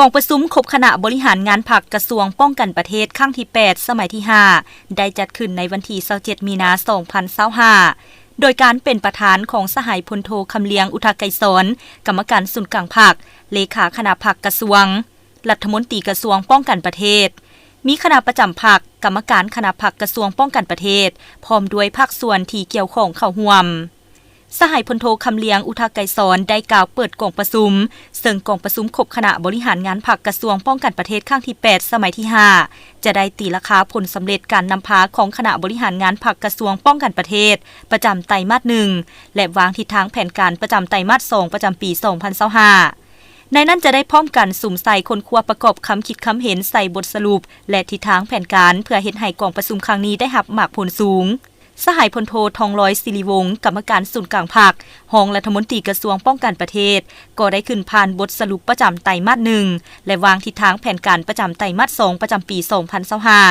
ກອງປະຊຸມຄົບຄະນະບໍລິຫານງານພັກກະຊວງປ້ອງກັນປະເທດຄັ້ງທີແປດ ສະໄໝທີຫ້າ ໄດ້ຈັດຂຶ້ນໃນວັນທີຊາວເຈັດ ມີນາ ສອງພັນຊາວຫ້າ ໂດຍການເປັນປະທານຂອງສະຫາຍພົນໂທ ຄຳລຽງ ອຸທະໄກສອນ ກຳມະການສູນກາງພັກ, ເລຂາຄະນະພັກກະຊວງ, ລັດຖະມົນຕີກະຊວງປ້ອງກັນປະເທດ, ມີຄະນະປະຈຳພັກ, ກຳມະການຄະນະພັກກະຊວງປ້ອງກັນປະເທດ ພ້ອມດ້ວຍພາກສ່ວນທີ່ກ່ຽວຂ້ອງເຂົ້າຮ່ວມ. ສະຫາຍພົນໂທ ຄຳລຽງ ອຸທະໄກສອນ ໄດ້ກ່າວເປີດກອງປະຊຸມ, ເຊິ່ງກອງປະຊຸມຄົບຄະນະບໍລິຫານງານພັກກະຊວງປ້ອງກັນປະເທດຄັ້ງທີແປດ ສະໄໝທີຫ້າ ຈະໄດ້ຕີລາຄາຜົນສຳເລັດການນຳພາຂອງຄະນະບໍລິຫານງານພັກກະຊວງປ້ອງກັນປະເທດ ປະຈຳໄຕມາດໜຶ່ງ ແລະ ວາງທິດທາງແຜນການປະຈຳໄຕມາດສອງ ປະຈຳປີສອງພັນຊາວຫ້າ. ໃນນັ້ນຈະໄດ້ພ້ອມກັນສຸມໃສ່ຄົ້ນຄວ້າປະກອບຄຳຄິດຄຳເຫັນໃສ່ບົດສະຫຼຸບ ແລະ ທິດທາງແຜນການ ເພື່ອເຮັດໃຫ້ກອງປະຊຸມຄັ້ງນີ້ໄດ້ຮັບໝາກຜົນສູງ. ສະຫາຍພົນໂທ ທອງລອຍ ສິລິວົງ ກຳມະການສູນກາງພັກ, ຮອງລັດຖະມົນຕີກະຊວງປ້ອງກັນປະເທດ ກໍໄດ້ຂຶ້ນຜ່ານບົດສະຫຼຸບປະຈຳໄຕມາດໜຶ່ງ ແລະ ວາງທິດທາງແຜນການປະຈຳໄຕມາດສອງ ປະຈຳປີສອງພັນຊາວຫ້າ.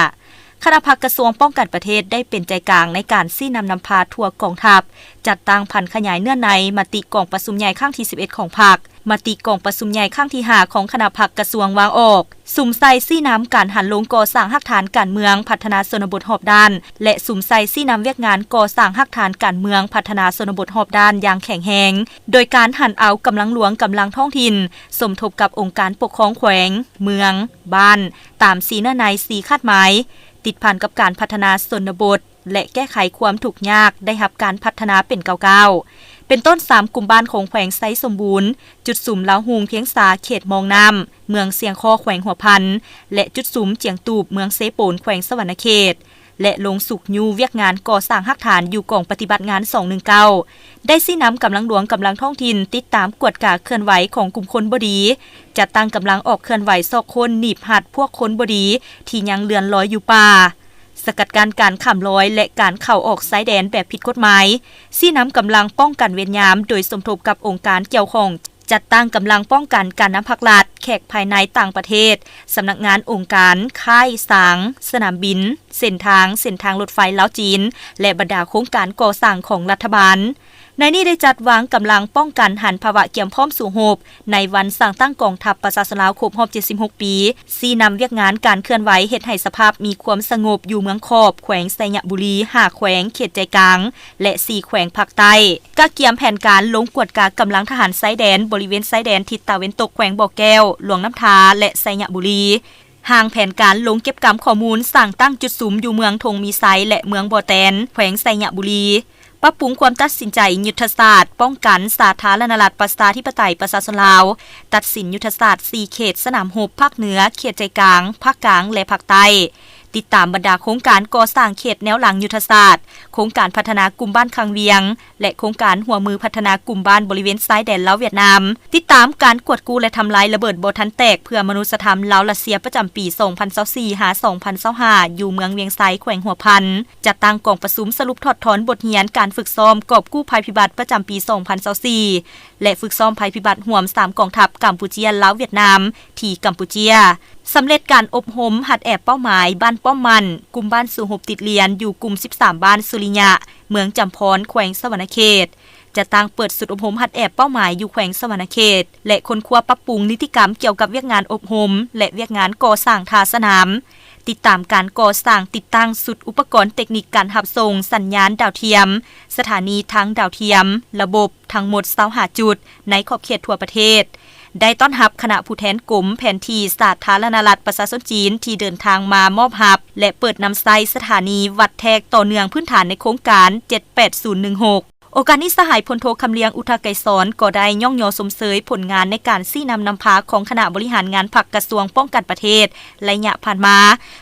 ຄະນະພັກກະຊວງປ້ອງກັນປະເທດໄດ້ເປັນໃຈກາງໃນການຊີ້ນຳນຳພາທົ່ວກອງທັບ, ຈັດຕັ້ງຜັນຂະຫຍາຍເນື້ອໃນມະຕິກອງປະຊຸມໃຫຍ່ຄັ້ງທີສິບເອັດຂອງພັກ, ມະຕິກອງປະຊຸມໃຫຍ່ຄັ້ງທີຫ້າຂອງຄະນະພັກກະຊວງວາງອອກ, ສຸມໃສ່ຊີ້ນຳການຫັນລົງກໍ່ສ້າງຮາກຖານການເມືອງ, ພັດທະນາຊົນນະບົດຮອບດ້ານ ແລະ ສຸມໃສ່ຊີ້ນຳວຽກງານກໍ່ສ້າງຮາກຖານການເມືອງ, ພັດທະນາຊົນນະບົດຮອບດ້ານຢ່າງແຂງແຮງ, ໂດຍການຫັນເອົາກຳລັງຫຼວງ, ກຳລັງທ້ອງຖິ່ນ ສົມທົບກັບອົງການປົກຄອງແຂວງ, ເມືອງ, ບ້ານ ຕາມສີ່ເນື້ອໃນ ສີ່ຄາດໝາຍ ຕິດພັນກັບການພັດທະນາຊົນນະບົດ ແລະ ແກ້ໄຂຄວາມທຸກຍາກໄດ້ຮັບການພັດທະນາເປັນກ້າວໆ ເປັນຕົ້ນສາມກຸ່ມບ້ານຂອງແຂວງໄຊສົມບູນ, ຈຸດສຸມລາວຮຸ່ງພຽງສາເຂດມອງນ້ຳ, ເມືອງຊຽງຄໍ້ແຂວງຫົວພັນ ແລະ ຈຸດສຸມຈຽງຕູບເມືອງເຊໂປນແຂວງສະຫວັນນະເຂດ ແລະ ລົງຊຸກຍູ້ວຽກງານກໍ່ສ້າງຮາກຖານຢູ່ກອງປະຕິບັດງານສອງໜຶ່ງເກົ້າ ໄດ້ຊີ້ນຳກຳລັງຫຼວງກຳລັງທ້ອງຖິ່ນຕິດຕາມກວດກາເຄື່ອນໄຫວຂອງກຸ່ມຄົນບໍ່ດີ, ຈັດຕັ້ງກຳລັງອອກເຄື່ອນໄຫວຊອກຄົ້ນໜີບຮັດພວກຄົນບໍ່ດີທີ່ຍັງເລື່ອນລອຍຢູ່ປ່າ. ສະກັດກັ້ນການຂ້າມລອຍ ແລະ ການເຂົ້າອອກຊາຍແດນແບບຜິດກົດໝາຍ, ຊີ້ນຳກຳລັງປ້ອງກັນເວນຍາມໂດຍສົມທົບກັບອົງການກ່ຽວຂ້ອງ, ຈັດຕັ້ງກຳລັງປ້ອງກັນການນຳພັກລັດ, ແຂກພາຍໃນຕ່າງປະເທດ, ສຳນັກງານ, ອົງການ, ຄ້າຍ, ສາງ, ສະໜາມບິນ, ເສັ້ນທາງ, ເສັ້ນທາງລົດໄຟລາວ-ຈີນ ແລະ ບັນດາໂຄງການກໍ່ສ້າງຂອງລັດຖະບານ. ໃນນີ້ໄດ້ຈັດວາງກຳລັງປ້ອງກັນຫັນພາວະກຽມພ້ອມສູ້ຮົບ ໃນວັນສ້າງຕັ້ງກອງທັບປະຊາຊົນລາວຄົບຮອບເຈັດສິບຫົກປີ, ຊີ້ນຳວຽກງານການເຄື່ອນໄຫວເຮັດໃຫ້ສະພາບມີຄວາມສະຫງົບຢູ່ເມືອງຂອບ, ແຂວງໄຊຍະບູລີ, ຫ້າແຂວງເຂດໃຈກາງ ແລະ ສີ່ແຂວງພາກໃຕ້, ກະກຽມແຜນການລົງກວດກາກຳລັງທະຫານຊາຍແດນບໍລິເວນຊາຍແດນທິດຕາເວັນຕົກແຂວງບໍ່ແກ້ວ, ຫຼວງນ້ຳທາ ແລະ ໄຊຍະບູລີ, ຮ່າງແຜນການລົງເກັບກຳຂໍ້ມູນ, ສ້າງຕັ້ງຈຸດສຸມຢູ່ເມືອງທົ່ງມີໄຊ ແລະ ເມືອງບໍ່ແຕນ ແຂວງໄຊຍະບູລີ, ປັບປຸງຄວາມຕັດສິນໃຈຍຸດທະສາດປ້ອງກັນສາທາລະນະລັດປະຊາທິປະໄຕປະຊາຊົນລາວ, ຕັດສິນຍຸດທະສາດສີ່ເຂດສະໜາມຮົບ ພາກເໜືອ, ເຂດໃຈກາງ, ພາກກາງ ແລະ ພາກໃຕ້, ຕິດຕາມບັນດາໂຄງການກໍ່ສ້າງເຂດແນວຫຼັງຍຸດທະສາດ, ໂຄງການພັດທະນາກຸ່ມບ້ານຄັງວຽງ ແລະ ໂຄງການຮ່ວມມືພັດທະນາກຸ່ມບ້ານບໍລິເວນຊາຍແດນລາວຫວຽດນາມ, ຕິດຕາມການກວດກູ້ ແລະ ທຳລາຍລະເບີດບໍ່ທັນແຕກເພື່ອມະນຸດສະທຳລາວ-ຣັດເຊຍ ປະຈຳປີສອງພັນຊາວສີ່ ຫາ ສອງພັນຊາວຫ້າ ຢູ່ເມືອງວຽງໄຊ ແຂວງຫົວພັນ, ຈັດຕັ້ງກອງປະຊຸມສະຫຼຸບຖອດຖອນບົດຮຽນການຝຶກຊ້ອມກອບກູ້ໄພພິບັດປະຈຳປີສອງພັນຊາວສີ່ ແລະ ຝຶກຊ້ອມໄພພິບັດຮ່ວມສາມກອງທັບ ກຳປູເຈຍ, ລາວ, ຫວຽດນາມ ທີ່ກຳປູເຈຍ, ສຳເລັດການອົບຮົມຫັດແອບເປົ້າໝາຍບ້ານປ້ອມໝັ້ນ, ກຸ່ມບ້ານສູ້ຮົບຕິດລຽນ ຢູ່ກຸ່ມສິບສາມ ບ້ານສຸລິຍະ, ເມືອງຈຳພອນ, ແຂວງສະຫວັນນະເຂດ, ຈັດຕັ້ງເປີດຊຸດອົບຮົມຫັດແອບເປົ້າໝາຍຢູ່ແຂວງສະຫວັນນະເຂດ ແລະ ຄົ້ນຄວ້າປັບປຸງນິຕິກຳກ່ຽວກັບວຽກງານອົບຮົມ ແລະ ວຽກງານກໍ່ສ້າງທ່າສະໜາມ, ຕິດຕາມການກໍ່ສ້າງຕິດຕັ້ງຊຸດອຸປະກອນເຕັກນິກການຮັບສົ່ງສັນຍານດາວທຽມ, ສະຖານີທາງດາວທຽມ, ລະບົບ ທັງໝົດຊາວຫ້າຈຸດໃນຂອບເຂດທົ່ວປະເທດ, ໄດ້ຕ້ອນຮັບຄະນະຜູ້ແທນກົມແຜນທີ່ສາທາລະນະລັດປະຊາຊົນຈີນທີ່ເດີນທາງມາມອບຮັບ ແລະ ເປີດນຳໃຊ້ສະຖານີວັດແທກຕໍ່ເນື່ອງພື້ນຖານໃນໂຄງການເຈັດແປດສູນໜຶ່ງຫົກ. ໂອກາດນີ້ ສະຫາຍພົນໂທ ຄຳລຽງ ອຸທະໄກສອນ ກໍໄດ້ຍ້ອງຍໍຊົມເຊີຍຜົນງານໃນການຊີ້ນຳນຳພາຂອງຄະນະບໍລິຫານງານພັກກະຊວງປ້ອງກັນປະເທດໄລຍະຜ່ານມາ,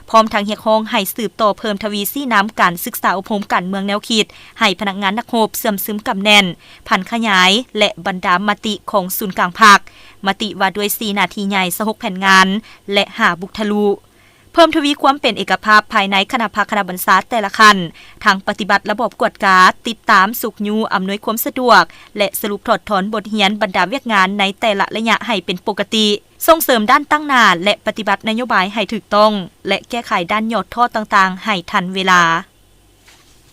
ພ້ອມທັງຮຽກຮ້ອງໃຫ້ສືບຕໍ່ເພີ່ມທະວີຊີ້ນຳການສຶກສາອົບຮົມການເມືອງແນວຄິດ ໃຫ້ພະນັກງານນັກຮົບເຊື່ອມຊຶມກຳແໜ້ນ, ຜັນຂະຫຍາຍ ແລະ ບັນດາມະຕິຂອງສູນກາງພັກ, ມະຕິວ່າດ້ວຍສີ່ໜ້າທີ່ໃຫຍ່ ຊາວຫົກແຜນງານ ແລະ ຫ້າບຸກທະລຸ, ເພີ່ມທະວີຄວາມເປັນເອກະພາບພາຍໃນຄະນະພັກຄະນະບັນຊາແຕ່ລະຂັ້ນ, ທັງປະຕິບັດລະບອບກວດກາ, ຕິດຕາມ, ຊຸກຍູ້, ອຳນວຍຄວາມສະດວກ ແລະ ສະຫຼຸບຖອດຖອນບົດຮຽນບັນດາວຽກງານໃນແຕ່ລະໄລຍະໃຫ້ເປັນປົກກະຕິ, ສົ່ງເສີມດ້ານຕັ້ງໜ້າ ແລະ ປະຕິບັດນະໂຍບາຍໃຫ້ຖືກຕ້ອງ ແລະ ແກ້ໄຂດ້ານຍອດທໍ້ຕ່າງໆໃຫ້ທັນເວລາ.